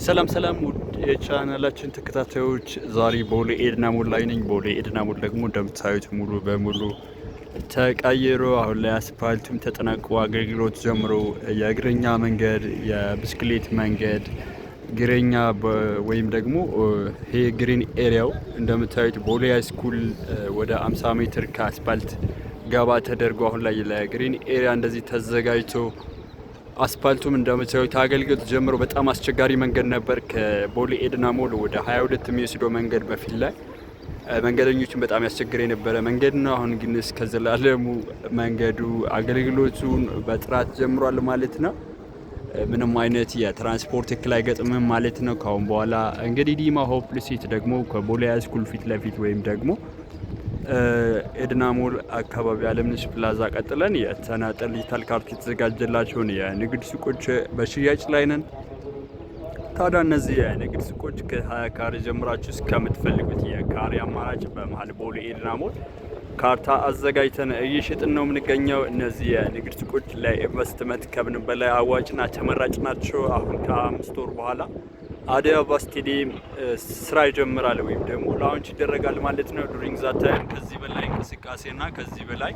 ሰላም ሰላም ውድ የቻናላችን ተከታታዮች፣ ዛሬ ቦሌ ኤድና ሞል ላይ ነኝ። ቦሌ ኤድና ሞል ደግሞ እንደምታዩት ሙሉ በሙሉ ተቀይሮ አሁን ላይ አስፋልቱም ተጠናቆ አገልግሎት ጀምሮ የእግረኛ መንገድ፣ የብስክሌት መንገድ፣ እግረኛ ወይም ደግሞ ይሄ green area ው እንደምታዩት ቦሌ high school ወደ 50 ሜትር ከአስፋልት ገባ ተደርጎ አሁን ላይ ለ green area እንደዚህ ተዘጋጅቶ አስፋልቱም እንደምታዩት አገልግሎት ጀምሮ በጣም አስቸጋሪ መንገድ ነበር። ከቦሌ ኤድና ሞል ወደ 22 የሚወስደው መንገድ በፊት ላይ መንገደኞችን በጣም ያስቸግር የነበረ መንገድ ነው። አሁን ግን እስከ ዘላለሙ መንገዱ አገልግሎቱን በጥራት ጀምሯል ማለት ነው። ምንም አይነት የትራንስፖርት እክል አይገጥምም ማለት ነው። ካሁን በኋላ እንግዲህ ዲማ ሆፕ ሴት ደግሞ ከቦሌ high school ፊት ለፊት ወይም ደግሞ ኤድና ሞል አካባቢ አለምነሽ ፕላዛ ቀጥለን የተናጠል ዲጂታል ካርታ የተዘጋጀላቸውን የንግድ ሱቆች በሽያጭ ላይ ነን። ታዲያ እነዚህ የንግድ ሱቆች ከ20 ካሬ ጀምራችሁ እስከምትፈልጉት የካሬ አማራጭ በመሀል ቦሌ ኤድና ሞል ካርታ አዘጋጅተን እየሸጥን ነው የምንገኘው። እነዚህ የንግድ ሱቆች ለኢንቨስትመንት ከምንም በላይ አዋጭና ተመራጭ ናቸው። አሁን ከ5 ወር በኋላ አደይ አበባ ስቴዲየም ስራ ይጀምራል ወይም ደግሞ launch ይደረጋል ማለት ነው። During that time ከዚህ በላይ እንቅስቃሴና ከዚህ በላይ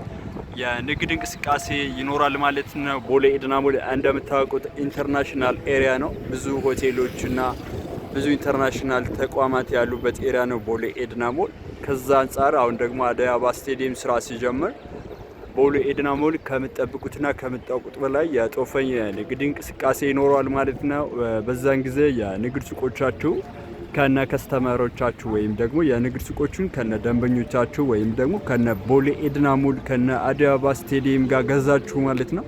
የንግድ እንቅስቃሴ ይኖራል ማለት ነው። ቦሌ ኤድና ሞል እንደምታውቁት international area ነው። ብዙ ሆቴሎችና ብዙ international ተቋማት ያሉበት area ነው ቦሌ ኤድና ሞል። ከዛ አንጻር አሁን ደግሞ አደይ አበባ ስቴዲየም ስራ ሲጀምር ቦሌ ኤድና ሞል ከምትጠብቁትና ከምታውቁት በላይ የጦፈ የንግድ እንቅስቃሴ ይኖረዋል ማለት ነው። በዛን ጊዜ የንግድ ሱቆቻችሁ ከነ customer ኦቻችሁ ወይም ደግሞ የንግድ ሱቆቹን ከነ ደንበኞቻችሁ ወይም ደግሞ ከነ ቦሌ ኤድና ሞል ከነ አደይ አበባ ስቴዲየም ጋር ገዛችሁ ማለት ነው።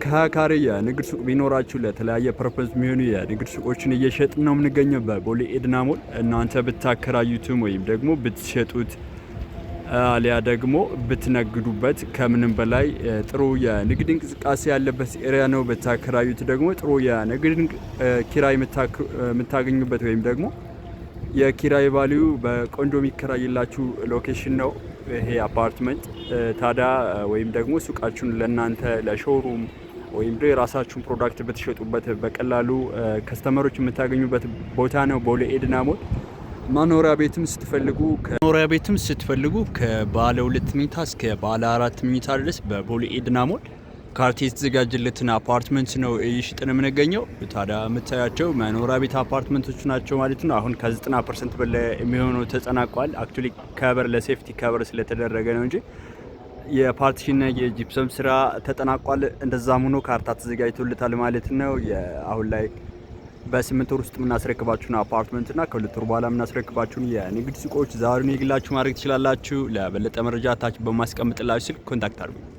ከካሬ የንግድ ሱቅ ቢኖራችሁ ለተለያየ purpose የሚሆኑ የንግድ ሱቆችን እየሸጥን ነው የምንገኘው በቦሌ ኤድና ሞል። እናንተ ብታከራዩትም ወይም ደግሞ ብትሸጡት አሊያ ደግሞ ብትነግዱበት ከምንም በላይ ጥሩ የንግድ እንቅስቃሴ ያለበት area ነው። ብታከራዩት ደግሞ ጥሩ የንግድ ኪራይ የምታገኙበት ወይም ደግሞ የኪራይ value በቆንጆ የሚከራይላችሁ location ነው ይሄ አፓርትመንት። ታዲያ ወይም ደግሞ ሱቃችሁን ለእናንተ ለ showroom ወይም ደግሞ የራሳችሁን product ብትሸጡበት በቀላሉ customer ኦች የምታገኙበት ቦታ ነው ቦሌ ኤድና ሞል። መኖሪያ ቤትም ስትፈልጉ ከባለ ሁለት መኝታ እስከ ባለ አራት መኝታ ድረስ በቦሌ ኤድና ሞል ካርታ የተዘጋጀለትን አፓርትመንት ነው እየሸጥን የምንገኘው። ታዲያ የምታያቸው መኖሪያ ቤት አፓርትመንቶች ናቸው ማለት ነው። አሁን ከ90% በላይ የሚሆነው ተጠናቋል። Actually cover ለ safety cover ስለተደረገ ነው እንጂ የ partition ና የ gypsum ስራ ተጠናቋል። እንደዛም ሆኖ ካርታ ተዘጋጅቶለታል ማለት ነው። አሁን ላይ በ8 ወር ውስጥ የምናስረክባችሁን አፓርትመንትና ከ2 ወር በኋላ የምናስረክባችሁን የንግድ ሱቆች ዛሬውን የግላችሁ ማድረግ ትችላላችሁ። ለበለጠ መረጃ ታች በማስቀምጥላችሁ ስልክ contact አድርጉ።